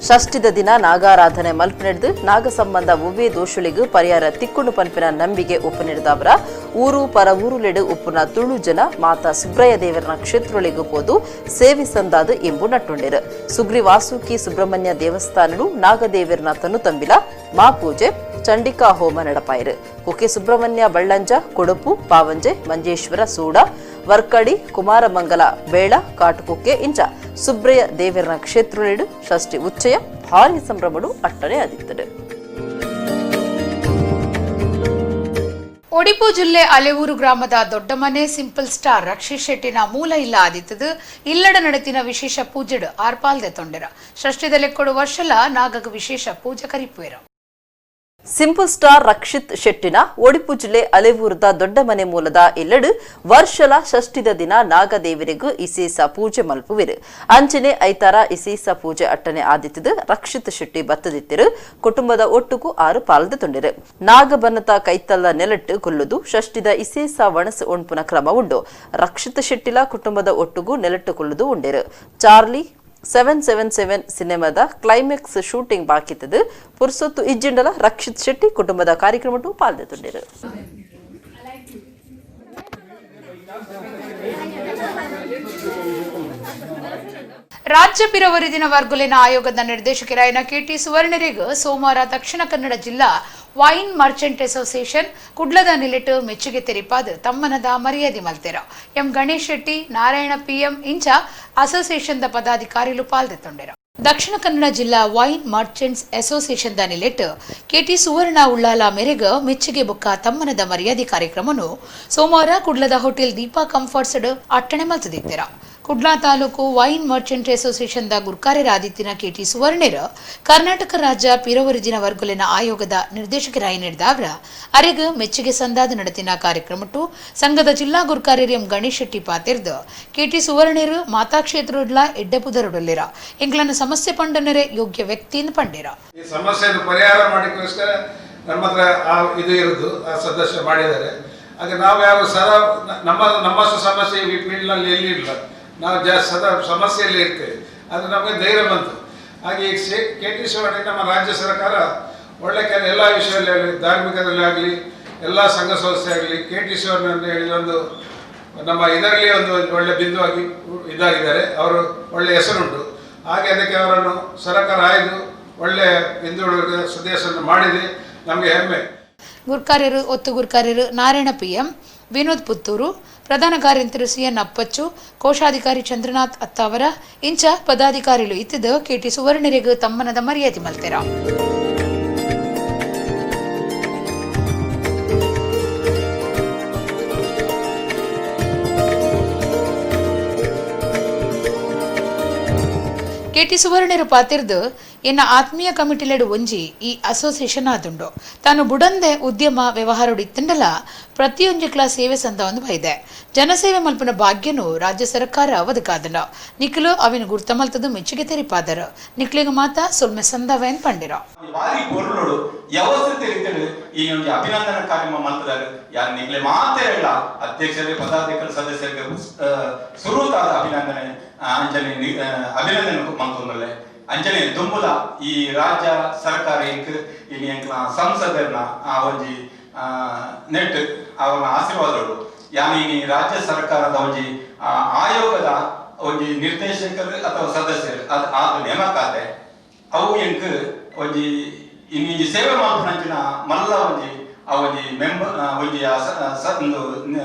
ಷಷ್ಠಿದ ದಿನ ನಾಗಾರಾಧನೆ ಮಲ್ಪ ನಡೆದು ನಾಗ ಸಂಬಂಧ ಒವ್ವೇ ದೋಷುಳಿಗೂ ಪರಿಹಾರ ತಿಕ್ಕುಂಡು ಪನ್ಪಿನ ನಂಬಿಕೆ ಒಪ್ಪು ನೀಡಿದವರ ಊರು ಪರ ಊರುಲೆಡು ಉಪ್ಪುನ ತುಳು ಜನ ಮಾತಾ ಸುಬ್ರಯ್ಯ ದೇವರನ ಕ್ಷೇತ್ರೊಳಿಗೂ ಪೋದು ಸೇವೆ ಸಂದಾದು ಎಂಬು ನಟ್ಟುಂಡಿರು. ಸುಗ್ರಿ ವಾಸುಕಿ ಸುಬ್ರಹ್ಮಣ್ಯ ದೇವಸ್ಥಾನಡು ನಾಗದೇವರನ ತನು ತಂಬಿಲ ಮಾ ಪೂಜೆ ಚಂಡಿಕಾ ಹೋಮ ನಡಪಾಯಿರು. ಕುಕ್ಕೆ ಸುಬ್ರಹ್ಮಣ್ಯ ಬಳ್ಳಂಜ, ಕೊಡುಪು, ಪಾವಂಜೆ, ಮಂಜೇಶ್ವರ, ಸೂಡ, ವರ್ಕಡಿ, ಕುಮಾರಮಂಗಲ, ಬೇಳ, ಕಾಟುಕುಕ್ಕೆ ಇಂಚ ಸುಬ್ರಯ್ಯ ದೇವರನ ಕ್ಷೇತ್ರಡು ಷಷ್ಠಿ ಉಚ್ಚಯ ಭಾರಿ ಸಂಭ್ರಮಡು ಅಟ್ಟನೆ ಆದಿತ್ತರು. ಒಡಿಪು ಜಿಲ್ಲೆ ಅಲೆವೂರು ಗ್ರಾಮದ ದೊಡ್ಡಮನೆ ಸಿಂಪಲ್ ಸ್ಟಾರ್ ರಕ್ಷಿತ್ ಶೆಟ್ಟಿನ ಮೂಲ ಇಲ್ಲ ಆದಿತ್ತದು ಇಲ್ಲಡ ನಡೆತಿನ ವಿಶೇಷ ಪೂಜೆಡು ಆರ್ಪಾಲ್ದೆ ತೊಂಡೆರ. ಷಷ್ಠಿದ ಲೆಕ್ಕೊಡು ವರ್ಷಲ ನಾಗಗ ವಿಶೇಷ ಪೂಜೆ ಕರಿಪುವೆರ. ಸಿಂಪಲ್ ಸ್ಟಾರ್ ರಕ್ಷಿತ್ ಶೆಟ್ಟಿನ ಒಡಿಪು ಜಿಲ್ಲೆ ಅಲೆವೂರದ ದೊಡ್ಡಮನೆ ಮೂಲದ ಇಲ್ಲಡು ವರ್ಷಲ ಷಷ್ಠಿದ ದಿನ ನಾಗದೇವರಿಗೂ ಇಸೇಸ ಪೂಜೆ ಮಲ್ಪುವಿರು. ಅಂಚನೆ ಐತಾರ ಇಸೇಸ ಪೂಜೆ ಅಟ್ಟನೆ ಆದಿತ್ತದು ರಕ್ಷಿತ್ ಶೆಟ್ಟಿ ಬತ್ತದಿತ್ತಿರು. ಕುಟುಂಬದ ಒಟ್ಟುಗೂ 6 ಪಾಲ್ದ ತೊಂಡಿರು. ನಾಗಬನ್ನತ ಕೈತಲ್ಲ ನೆಲಟ್ಟು ಕೊಲ್ಲುದು ಷಷ್ಠಿದ ಇಸೇಸ ಒಣಸು ಒಣ್ಪುನ ಕ್ರಮ ಉಂಡು. ರಕ್ಷಿತ್ ಶೆಟ್ಟಿಲ ಕುಟುಂಬದ ಒಟ್ಟುಗೂ ನೆಲಟ್ಟು ಕೊಲ್ಲುದು ಉಂಡಿರು. ಚಾರ್ಲಿ 777 ಸಿನಿಮಾದ ಕ್ಲೈಮ್ಯಾಕ್ಸ್ ಶೂಟಿಂಗ್ ಬಾಕಿತ್ತದು. ಪುರ್ಸೊತ್ತು ಇಜ್ಜಿಂಡಲ ರಕ್ಷಿತ್ ಶೆಟ್ಟಿ ಕುಟುಂಬದ ಕಾರ್ಯಕ್ರಮಟ್ಟು ಪಾಲ್ದೆತುಂಡಿರು. ರಾಜ್ಯ ಪಿರವರಿದಿನ ವರ್ಗುಲಿನ ಆಯೋಗದ ನಿರ್ದೇಶಕರಾಯನ ಕೆಟಿ ಸುವರ್ಣರಿಗೂ ಸೋಮವಾರ ದಕ್ಷಿಣ ಕನ್ನಡ ಜಿಲ್ಲಾ wine merchant association ಕುಡ್ಲದ ನಿಲೆಟ್ಟು ಮೆಚ್ಚುಗೆ ತೆರಿಪಾದ ತಮ್ಮನದ ಮರ್ಯಾದೆ ಮಲ್ತೆರ. ಎಂ ಗಣೇಶ್ ಶೆಟ್ಟಿ, ನಾರಾಯಣ ಪಿಎಂ ಇಂಚ ಅಸೋಸಿಯೇಷನ್ದ ಪದಾಧಿಕಾರಿಲು ಪಾಲ್ದೆತ್ತೊಂಡೆರ. ದಕ್ಷಿಣ ಕನ್ನಡ ಜಿಲ್ಲಾ wine merchants association the ನಿಲೆಟ್ಟು KT ಸುವರ್ಣ ಉಳ್ಳಾಲ ಮೇರೆಗೆ ಮೆಚ್ಚುಗೆ ಬೊಕ್ಕ ತಮ್ಮನದ ಮರ್ಯಾದೆ ಕಾರ್ಯಕ್ರಮನು ಸೋಮವಾರ ಕುಡ್ಲದ ಹೋಟೆಲ್ ದೀಪಾ ಕಂಫರ್ಟ್ಸ್ ಅಟ್ಟಣೆ ಮಲ್ತದಿತ್ತೆರ. Kudla taluk wine merchant association the ಗುರ್ಕಾರ್ಯರಾದಿತ್ತಿನ KT ಸುವರ್ಣೆರ್ ಕರ್ನಾಟಕ ರಾಜ್ಯ ಪಿರವರಿಜಿನ ವರ್ಗುಲಿನ ಆಯೋಗದ ನಿರ್ದೇಶಕರಾಯಿ ನೀಡಿದವರ ಅರೆಗ ಮೆಚ್ಚುಗೆ ಸಂದಾದ ನಡೆತಿನ ಕಾರ್ಯಕ್ರಮಟ್ಟು ಸಂಘದ ಜಿಲ್ಲಾ ಗುರ್ಕಾರ್ಯರ್ ಎಂ ಗಣೇಶ್ ಶೆಟ್ಟಿ ಪಾತಿರ್ದು ಕೆಟಿ ಸುವರ್ಣೆರ್ ಮಾತಾ ಕ್ಷೇತ್ರಡ್ಲ ಎಡ್ಡೆಪುದರುಡಲ್ಲಿರ ಎಂಗ್ಲನ್ನ ಸಮಸ್ಯೆ ಪಂಡನರೆ ಯೋಗ್ಯ ವ್ಯಕ್ತಿಯನ್ನು ಪಂಡಿರ. ಈ ಸಮಸ್ಯೆಯನ್ನು ಪರಿಹಾರ ಮಾಡಿಕೋಸ್ಕರ ನಮ್ಮ ಹತ್ರ ಇದು ಇರುವುದು ಆ ಸದಸ್ಯ ಮಾಡಿದ್ದಾರೆ. ಹಾಗೆ ನಾವು ಯಾವ ಸದಾ ನಮ್ಮ ನಮ್ಮಷ್ಟು ಸಮಸ್ಯೆ ಈ ಫೀಲ್ಡ್ನಲ್ಲಿ ಎಲ್ಲಿ ಇಲ್ಲ, ನಾವು ಜಾಸ್ತಿ ಸದಾ ಸಮಸ್ಯೆಯಲ್ಲಿ ಇರ್ತೇವೆ, ಅದು ನಮಗೆ ಧೈರ್ಯ ಬಂತು. ಹಾಗೆ ಈಗ ಕೆ ಟಿ ಶಿವಣ್ಣ ನಮ್ಮ ರಾಜ್ಯ ಸರ್ಕಾರ ಒಳ್ಳೆ ಕೆಲ ಎಲ್ಲ ವಿಷಯದಲ್ಲಿ ಆಗಲಿ, ಧಾರ್ಮಿಕದಲ್ಲಿ ಆಗಲಿ, ಎಲ್ಲ ಸಂಘ ಸಂಸ್ಥೆ ಆಗಲಿ, ಕೆ ಟಿ ಶಿವಣ್ಣ ಅಂತ ಹೇಳಿ ಒಂದು ನಮ್ಮ ಇದರಲ್ಲಿ ಒಂದು ಒಳ್ಳೆ ಬಿಂದುವಾಗಿ ಇದಾಗಿದ್ದಾರೆ, ಅವರು ಒಳ್ಳೆ ಹೆಸರುಂಟು. ಹಾಗೆ ಅದಕ್ಕೆ ಅವರನ್ನು ಸರ್ಕಾರ ಆಯ್ದು ಒಳ್ಳೆ ಹಿಂದುಳಿದ ಸದಸ್ಯರನ್ನು ಮಾಡಿದೆ, ನಮಗೆ ಹೆಮ್ಮೆ. ಗುರ್ಕಾರ್ಯರು ಒತ್ತು ಗುರ್ಕಾರ್ಯರು ನಾರಾಯಣ ಪಿಎಂ, ವಿನೋದ್ ಪುತ್ತೂರು, ಪ್ರಧಾನ ಕಾರ್ಯಂತರು ಸಿಎನ್ ಅಪ್ಪಚ್ಚು, ಕೋಶಾಧಿಕಾರಿ ಚಂದ್ರನಾಥ್ ಅತ್ತಾವರ ಇಂಚ ಪದಾಧಿಕಾರಿಲು ಇತ್ತಿದ್ದು ಕೆಟಿ ಸುವರ್ಣರಿಗೆ ತಮ್ಮನದ ಮರ್ಯಾದೆ ಮಲ್ತೆರ. ಕೆಟಿ ಸುವರ್ಣರು ಪಾತಿರ್ದು ಎನ್ನ ಆತ್ಮೀಯ ಕಮಿಟಿಲೆಡು ಒಂಜಿ ಈ ಅಸೋಸಿಯೇಷನ್ ಆದುಂಡು. ತಾನು ಬುಡಂದೆ ಉದ್ಯಮ ವ್ಯವಹಾರಡು ಇತ್ತಂಡಲ ಪ್ರತಿಯೊಂಜಿ ಕ್ಲಾಸ್ ಸೇವೆ ಸಂದ ಒಂದು ಬೈದೆ. ಜನಸೇವೆ ಮಲ್ಪನ ಭಾಗ್ಯನು ರಾಜ್ಯ ಸರ್ಕಾರ ಒದಗಾದನ. ನಿಖಲು ಅವಿನ ಗುರ್ತ ಮಲ್ತದು ಮೆಚ್ಚುಗೆ ತೆರಿಪಾದರು. ನಿಕ್ಲಿಗ ಮಾತ ಸೊಲ್ಮೆ ಸಂದವೇನ್ ಪಂಡಿರ. ಬಾರಿ ಪೊರುಳುಡು ವ್ಯವಸ್ಥಿತ ರೀತಿಯಲ್ಲಿ ಈ ಒಂದು ಅಭಿನಂದನಾ ಕಾರ್ಯಕ್ರಮ ಮಲ್ತದಾರೆ. ಯಾರು ನಿಕ್ಲೆ ಮಾತೇ ಇಲ್ಲ, ಅಧ್ಯಕ್ಷರಿಗೆ ಪದಾಧಿಕಾರಿ ಸದಸ್ಯರಿಗೆ ಸುರುತಾದ ಅಭಿನಂದನೆ ಅಂಜನೆ ಅಭಿನಂದನೆ ಮಲ್ತೊಂದಲ್ಲೆ. ಅಂಜನೆ ದುಂಬುದ ಈ ರಾಜ್ಯ ಸರ್ಕಾರ ಇನಿ ಎಂಕ್ಲ ಸಂಸದರ್ನ ಆ ಒಂಜಿ ನೆಟ್ ಅವರ ಆಶೀರ್ವಾದಗಳು ಯಾನಿ ಇನಿ ರಾಜ್ಯ ಸರ್ಕಾರದ ಒಂಜಿ ಆಯೋಗದ ಒಂಜಿ ನಿರ್ದೇಶಕರು ಅಥವಾ ಸದಸ್ಯರು ಅದು ಆದ ನೇಮಕಾತೆ ಅವು ಎಂಕ್ ಒಂಜಿ ಇನ್ನೊಂಜಿ ಸೇವೆ ಮಲ್ಪುನಂಚಿನ ಮಲ್ಲ ಒಂಜಿ ಆ ಒಂಜಿ ಮೆಂಬರ್ ಒಂಜಿ ಒಂದು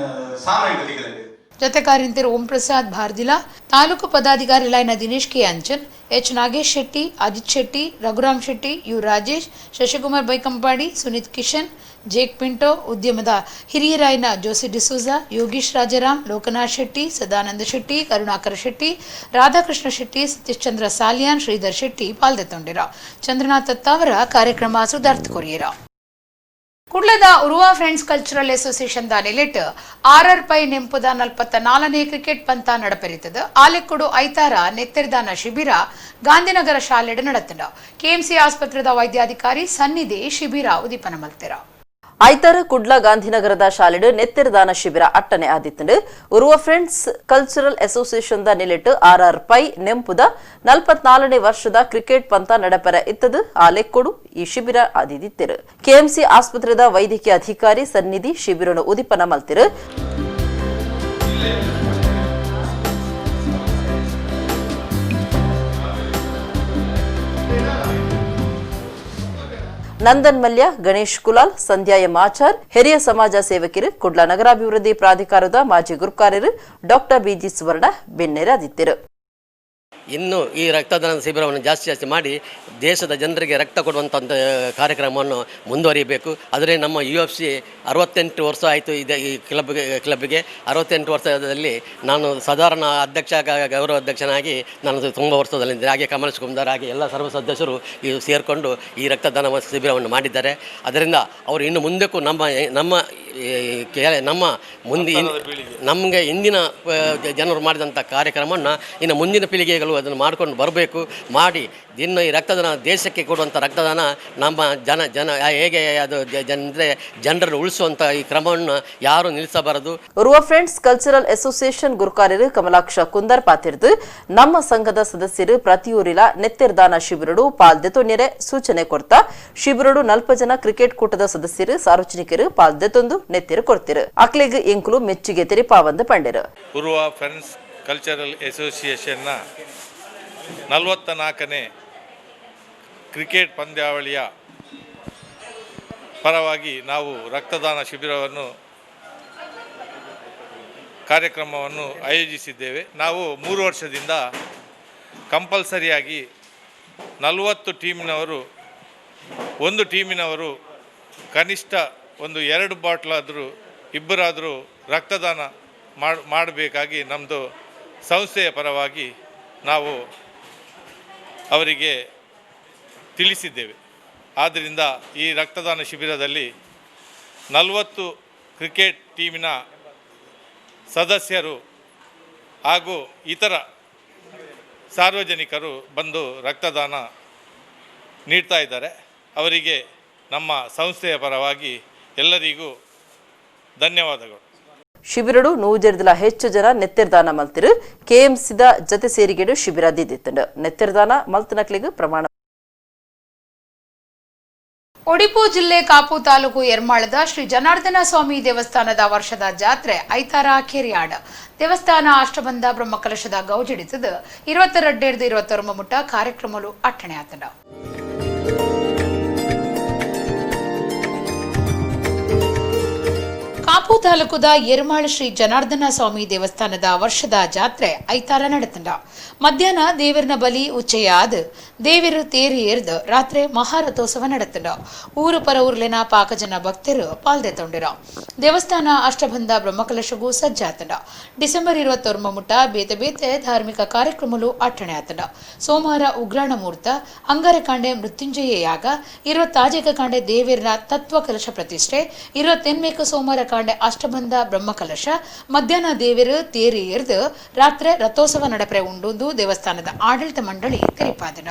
ಸ್ಥಾನ ಎಂಕ್ ತಿಕ್ಕುದುಂಡು. ಜೊತೆ ಕಾರ್ಯಂತೆರ್ ಓಂ ಪ್ರಸಾದ್ ಭಾರ್ದಿಲಾ, ತಾಲೂಕು ಪದಾಧಿಕಾರಿ ಲೈನ Dinesh K Anchan, H Nagesh Shetty, Ajit Shetty, Raghuram Shetty, U Rajesh, Shashikumar Baikampady, Sunit Kishan, Jake Pinto, ಉದ್ಯಮದ ಹಿರಿಯರಾಯನ ಜೋಸಿ ಡಿಸೋಜಾ, ಯೋಗೀಶ್ ರಾಜಾರಾಮ್, ಲೋಕನಾಥ್ ಶೆಟ್ಟಿ, ಸದಾನಂದ ಶೆಟ್ಟಿ, ಕರುಣಾಕರ ಶೆಟ್ಟಿ, ರಾಧಾಕೃಷ್ಣ ಶೆಟ್ಟಿ, ಸತೀಶ್ ಚಂದ್ರ ಸಾಲಿಯಾನ್, ಶ್ರೀಧರ್ ಶೆಟ್ಟಿ ಪಾಲ್ದೆತ್ತೊಂಡಿರ. ಚಂದ್ರನಾಥ್ ಅವರ ಕಾರ್ಯಕ್ರಮ ಸುಧಾರ್ಥ ಕೊರಿಯರ. ಕುಡ್ಲದ Urwa friends cultural association the ನೆಲೆಟ್ RR pi ನೆಂಪುದ 44ನೇ cricket ಪಂತ ನಡಪೆರಿತದ. ಆಲೆಕ್ಕುಡು ಐತಾರ ನೆತ್ತೆರ್ದಾನ ಶಿಬಿರ ಗಾಂಧಿನಗರ ಶಾಲೆಡ್ ನಡತಂಡ. ಕೆಎಂಸಿ ಆಸ್ಪತ್ರೆದ ವೈದ್ಯಾಧಿಕಾರಿ ಸನ್ನಿಧಿ ಶಿಬಿರ ಉದೀಪನ ಮಲ್ತೆರ. ಐತಾರ ಕುಡ್ಲ ಗಾಂಧಿನಗರದ ಶಾಲೆಡ್ ನೆತ್ತೆರ್ದಾನ ಶಿಬಿರ ಅಟ್ಟನೆ ಆದಿತ್ತಂಡು. Urwa friends cultural association the ನೆಲೆಟ್ RR pi ನೆಂಪುದ 44ನೇ ವರ್ಷದ ಕ್ರಿಕೆಟ್ ಪಂತ ನಡಪರ ಇತ್ತದು. ಆ ಲೆಕ್ಕೊಡು ಈ ಶಿಬಿರ ಆದಿತ್ತಿರು. ಕೆಎಂಸಿ ಆಸ್ಪತ್ರೆದ ವೈದ್ಯಕೀಯ ಅಧಿಕಾರಿ ಸನ್ನಿಧಿ ಶಿಬಿರನು ಉದಿಪನ ಮಲ್ತಿರು. ನಂದನ್ ಮಲ್ಯ, ಗಣೇಶ್ ಕುಲಾಲ್, ಸಂಧ್ಯಾ ಎಂ ಆಚಾರ್, ಹಿರಿಯ ಸಮಾಜ ಸೇವಕರು, ಕುಡ್ಲ ನಗರಾಭಿವೃದ್ಧಿ ಪ್ರಾಧಿಕಾರದ ಮಾಜಿ ಗುರುಕಾರ್ಯರು ಡಾಕ್ಟರ್ ಬಿಜಿ ಸುವರ್ಣ ಬೆನ್ನೆರಾದಿದ್ದರು. ಇನ್ನು ಈ ರಕ್ತದಾನ ಶಿಬಿರವನ್ನು ಜಾಸ್ತಿ ಜಾಸ್ತಿ ಮಾಡಿ ದೇಶದ ಜನರಿಗೆ ರಕ್ತ ಕೊಡುವಂಥ ಕಾರ್ಯಕ್ರಮವನ್ನು ಮುಂದುವರಿಯಬೇಕು. ಆದರೆ ನಮ್ಮ UFC 68 ವರ್ಷ ಆಯಿತು ಇದೆ ಈ ಕ್ಲಬ್ಗೆ 68 ವರ್ಷದಲ್ಲಿ ನಾನು ಸಾಧಾರಣ ಅಧ್ಯಕ್ಷ, ಗೌರವ ಅಧ್ಯಕ್ಷನಾಗಿ ನಾನು ತುಂಬ ವರ್ಷದಲ್ಲಿದ್ದೆ. ಹಾಗೆ ಕಮಲೇಶ್ ಕುಂದಾರ್, ಹಾಗೆ ಎಲ್ಲ ಸರ್ವ ಸದಸ್ಯರು ಈ ಸೇರಿಕೊಂಡು ಈ ರಕ್ತದಾನ ಶಿಬಿರವನ್ನು ಮಾಡಿದ್ದಾರೆ. ಅದರಿಂದ ಅವರು ಇನ್ನು ಮುಂದಕ್ಕೂ ನಮ್ಮ ನಮ್ಮ ನಮ್ಮ ಮುಂದೆ ನಮಗೆ ಇಂದಿನ ಜನರು ಮಾಡಿದಂಥ ಕಾರ್ಯಕ್ರಮವನ್ನು ಇನ್ನು ಮುಂದಿನ ಪೀಳಿಗೆಗಳು ಅದನ್ನು ಮಾಡಿಕೊಂಡು ಬರಬೇಕು. ಮಾಡಿ ಇನ್ನು ಈ ರಕ್ತದಾನ ದೇಶಕ್ಕೆ ಕೊಡುವಂಥ ರಕ್ತದಾನ ನಮ್ಮ ಜನ ಜನ ಹೇಗೆ ಅದು ಅಂದರೆ ಜನರನ್ನು ಉಳಿಸುವಂಥ ಈ ಕ್ರಮವನ್ನು ಯಾರೂ ನಿಲ್ಲಿಸಬಾರದು. Urwa friends cultural association ಗುರುಕಾರ್ಯರು Kamalaksha Kunder ಪಾತಿರ್ದು ನಮ್ಮ ಸಂಘದ ಸದಸ್ಯರು ಪ್ರತಿಯೂರಿಲ ನೆತ್ತೆರ್ದಾನ ಶಿಬಿರಡು ಪಾಲ್ದೆತೊನ್ನೆರೆ ಸೂಚನೆ ಕೊಡ್ತಾ ಶಿಬಿರಡು 40 ಜನ ಕ್ರಿಕೆಟ್ ಕೂಟದ ಸದಸ್ಯರು ಸಾರ್ವಜನಿಕರು ಪಾಲ್ದೆತೊಂದು ನೆತ್ತಿರು ಕೊಡ್ತಿರು. ಅಕ್ಲೆಗ್ ಎಂಕುಲು ಮೆಚ್ಚುಗೆ ತೆರಿಪಾವಂದು ಪಂಡಿರು. ಉರುವ ಫ್ರೆಂಡ್ಸ್ ಕಲ್ಚರಲ್ ಅಸೋಸಿಯೇಷನ್ನ 44ನೇ ಕ್ರಿಕೆಟ್ ಪಂದ್ಯಾವಳಿಯ ಪರವಾಗಿ ನಾವು ರಕ್ತದಾನ ಶಿಬಿರವನ್ನು ಕಾರ್ಯಕ್ರಮವನ್ನು ಆಯೋಜಿಸಿದ್ದೇವೆ. ನಾವು 3 ವರ್ಷದಿಂದ ಕಂಪಲ್ಸರಿಯಾಗಿ 40 ಟೀಮಿನವರು, ಒಂದು ಟೀಮಿನವರು ಕನಿಷ್ಠ ಒಂದು 2 ಬಾಟ್ಲಾದರೂ ಇಬ್ಬರಾದರೂ ರಕ್ತದಾನ ಮಾಡಬೇಕಾಗಿ ನಮ್ಮದು ಸಂಸ್ಥೆಯ ಪರವಾಗಿ ನಾವು ಅವರಿಗೆ ತಿಳಿಸಿದ್ದೇವೆ. ಆದ್ದರಿಂದ ಈ ರಕ್ತದಾನ ಶಿಬಿರದಲ್ಲಿ 40 ಕ್ರಿಕೆಟ್ ಟೀಮಿನ ಸದಸ್ಯರು ಹಾಗೂ ಇತರ ಸಾರ್ವಜನಿಕರು ಬಂದು ರಕ್ತದಾನ ನೀಡ್ತಾ ಇದ್ದಾರೆ. ಅವರಿಗೆ ನಮ್ಮ ಸಂಸ್ಥೆಯ ಪರವಾಗಿ ಎಲ್ಲರಿಗೂ ಧನ್ಯವಾದಗಳು. ಶಿಬಿರಡು 100 ಹೆಚ್ಚು ಜನ ನೆತ್ತೆರ್ದಾನ ಮಲ್ತಿರು. ಕೆಎಂಸಿದ ಜತೆ ಸೇರಿಗೆಡು ಶಿಬಿರ ದಿದ್ದಿತ್ತಂಡು. ನೆತ್ತೆರ್ದಾನ ಮಲ್ತನಕ್ಲಿಗೆ ಪ್ರಮಾಣ. ಒಡಿಪು ಜಿಲ್ಲೆ ಕಾಪು ತಾಲೂಕು ಎರ್ಮಾಳದ ಶ್ರೀ ಜನಾರ್ದನ ಸ್ವಾಮಿ ದೇವಸ್ಥಾನದ ವರ್ಷದ ಜಾತ್ರೆ ಐತಾರ ಕೆರಿಯಾಡ. ದೇವಸ್ಥಾನ ಅಷ್ಟಬಂಧ ಬ್ರಹ್ಮಕಲಶದ ಗೌಜಿಡಿತದ 22 ಮುಟ್ಟ ಕಾರ್ಯಕ್ರಮಲು ಅಟ್ಟಣೆ ಆತಂಡ. ತಾಲೂಕುದ ಎರ್ಮಾಳು ಶ್ರೀ ಜನಾರ್ದನ ಸ್ವಾಮಿ ದೇವಸ್ಥಾನದ ವರ್ಷದ ಜಾತ್ರೆ ಐತಾರ ನಡೆತಂಡ. ಮಧ್ಯಾಹ್ನ ದೇವರನ ಬಲಿ ಉಚ್ಚೆಯಾದ ದೇವರು ತೇರಿ ಏರ್ದು ರಾತ್ರಿ ಮಹಾರಥೋತ್ಸವ ನಡೆತಂಡ. ಊರು ಪರ ಊರ್ಲಿನ ಪಾಕಜನ ಭಕ್ತರು ಪಾಲ್ದೆ ತೊಂಡಿರ. ದೇವಸ್ಥಾನ ಅಷ್ಟಬಂಧ ಬ್ರಹ್ಮಕಲಶಗೂ ಸಜ್ಜಾತಂಡ. ಡಿಸೆಂಬರ್ 29 ಮುಟ್ಟ ಬೇತೆ ಬೇತೆ ಧಾರ್ಮಿಕ ಕಾರ್ಯಕ್ರಮಗಳು ಅಟ್ಟಣೆ ಆತಂಡ. ಸೋಮವಾರ ಉಗ್ರಾಣ ಮುಹೂರ್ತ, ಅಂಗಾರಕಾಂಡೆ ಮೃತ್ಯುಂಜಯ ಯಾಗ, 26 ಕಾಂಡೆ ದೇವರನ ತತ್ವ ಕಲಶ ಪ್ರತಿಷ್ಠೆ, 28 ಸೋಮವಾರ ಕಾಂಡೆ ಅಷ್ಟಬಂಧ ಬ್ರಹ್ಮಕಲಶ, ಮಧ್ಯಾಹ್ನ ದೇವರು ತೇರಿ ಎರೆದು ರಾತ್ರಿ ರಥೋತ್ಸವ ನಡಪರೆ ಉಂಡು ದೇವಸ್ಥಾನದ ಆಡಳಿತ ಮಂಡಳಿ ತೆರಿಪಾದನ.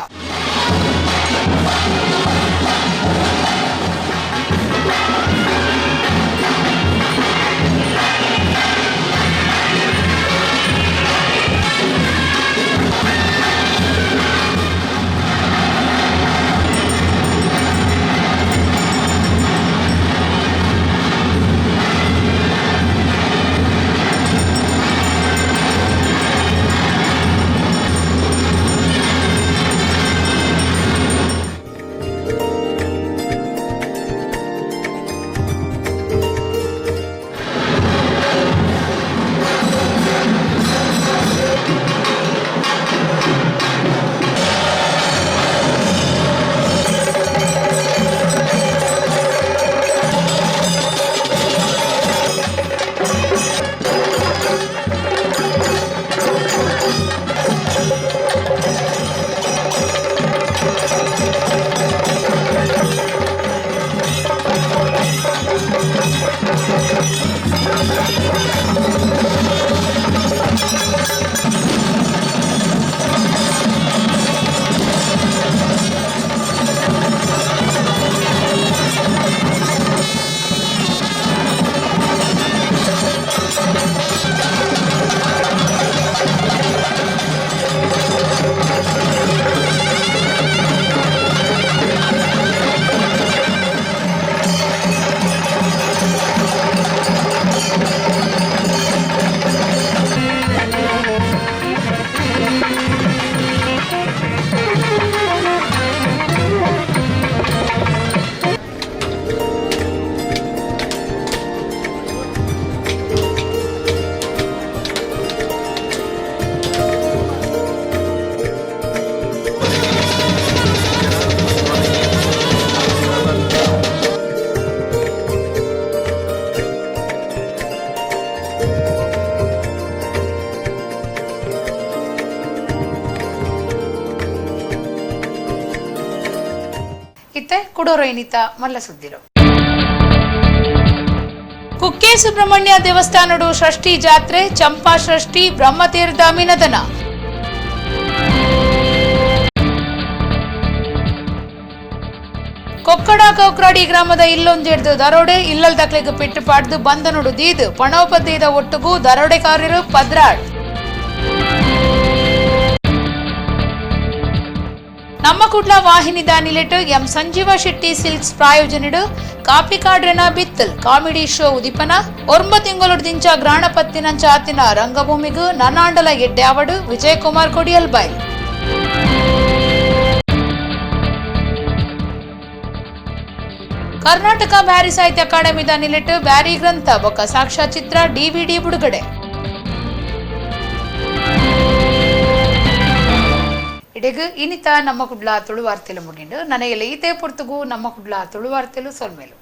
ಕುಡೋರೈನಿತ ಮಲ್ಲ ಸುದ್ದಿರು. ಕುಕ್ಕೆ ಸುಬ್ರಹ್ಮಣ್ಯ ದೇವಸ್ಥಾನಡು ಷಷ್ಠಿ ಜಾತ್ರೆ, ಚಂಪಾ ಷಷ್ಠಿ, ಬ್ರಹ್ಮತೀರ್ಥ ಮಿನದನ. ಕೊಕ್ಕಡ ಕೌಕ್ರಾಡಿ ಗ್ರಾಮದ ಇಲ್ಲೊಂಜೆಡ್ದು ದರೋಡೆ ಇಲ್ಲಲ್ ದಾಖಲೆಗೆ ಪೆಟ್ಟು ಪಾಡ್ದು ಬಂದನುಡು ದೀದು ಪಣೋಪದ್ದೀದ ಒಟ್ಟುಗೂ ದರೋಡೆಕಾರರು ಪದ್ರಾಡ್. ನಮ್ಮ ಕುಡ್ಲ ವಾಹಿನಿದ ನಿಲೆಟ್ ಎಂ ಸಂಜೀವ ಶೆಟ್ಟಿ ಸಿಲ್ಕ್ಸ್ ಪ್ರಾಯೋಜನೆಡು ಕಾಪಿಕಾಡ್ರೆನ ಬಿತ್ತಲ್ ಕಾಮಿಡಿ ಶೋ ಉದಿಪನ 9 ತಿಂಗಳು ದಿಂಚ ಗ್ರಾಣಪತ್ತಿನಂಚ ಆತಿನ ರಂಗಭೂಮಿಗೂ ನನ್ನಾಂಡಲ ಎಡ್ಡೆ ವಿಜಯ್ ಕುಮಾರ್ ಕೊಡಿಯಲ್ ಬೈ. ಕರ್ನಾಟಕ ಬ್ಯಾರಿ ಸಾಹಿತ್ಯ ಅಕಾಡೆಮಿದ ನಿಲೆಟ್ ಬ್ಯಾರಿ ಗ್ರಂಥ ಬೊಕ್ಕ ಸಾಕ್ಷ್ಯಚಿತ್ರ ಡಿವಿಡಿ ಬಿಡುಗಡೆ. ಇಡೆಗು ಇನಿತ ನಮ್ಮ ಕುಡ್ಲ ತುಳುವಾರ್ತೆಲು ಮುಗಿಂಡು ನನಗೆಲ್ಲ ಈತೆ ಪೊರ್ತುಗು ನಮ್ಮ ಕುಡ್ಲ ತುಳುವಾರ್ತೆಲು ಸೊಲ್ಮೇಲು.